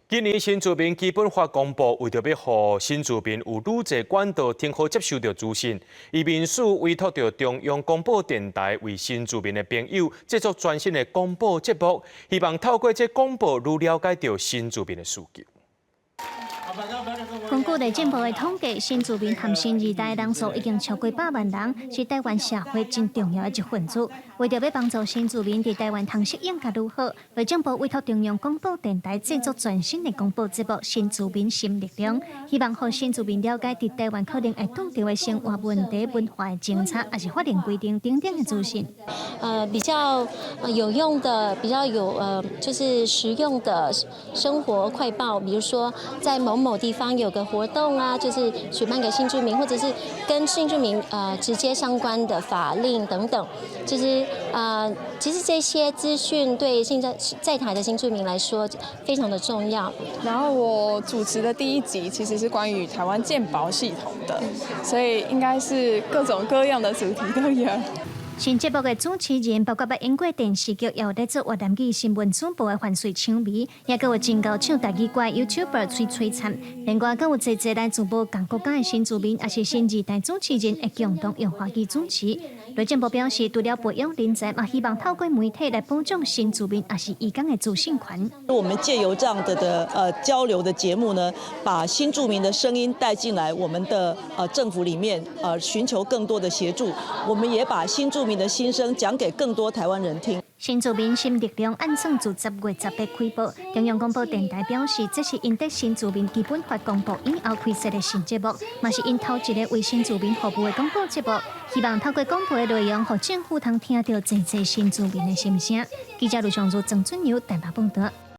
今年新住民基本法公布，為著欲予新住民有愈濟管道，通好接收著資訊，移民署委託著中央廣播電臺為新住民的朋友製作全新的廣播節目，希望透過這廣播愈了解著新住民的需求。根據內政部的統計，新住民和新二代人數已經超過百萬人，是台灣社會真重要的一份子。為著欲幫助新住民佇台灣通適應較愈好，內政部委託中央廣播電臺製作全新的廣播節目《新住民新力量》，希望予新住民了解佇台灣可能會拄著的生活問題、文化的政策，抑是法令規定等等的資訊。比較有用的、比較有就是實用的生活快報，比如說在某某地方有個活動啊，就是舉辦給新住民，或者是跟新住民直接相關的法令等等。其實這些資訊對現在在台的新住民來說非常的重要。然後我主持的第一集其實是關於台灣健保系統的，所以應該是各種各樣的主題都有。新節目的主持人包括捌演過電視劇，也有咧做越南語新聞主播的范瑞秋眉，也閣有真𠢕唱台語歌 YouTuber 崔崔燦，另外閣有濟濟來自無仝國家的新住民，抑是新二代主持人會共同用華語主持。內政部表示，除了培養人才，嘛希望透過媒體來保障新住民抑是移工的資訊權。我們借由這樣的交流的節目呢，把新住民的聲音帶進來我們的政府裡面，尋求更多的協助。我們也把新住民的心聲講給更多台灣人聽。新住民新力量按算自10月18開播。中央廣播電臺表示，這是𪜶佇新住民基本法公布以後開設的新節目，嘛是𪜶頭一个為新住民服務的廣播節目。希望透過廣播的內容，予政府通聽著濟濟新住民的心聲。記者盧尚如、鄭俊友台北報導。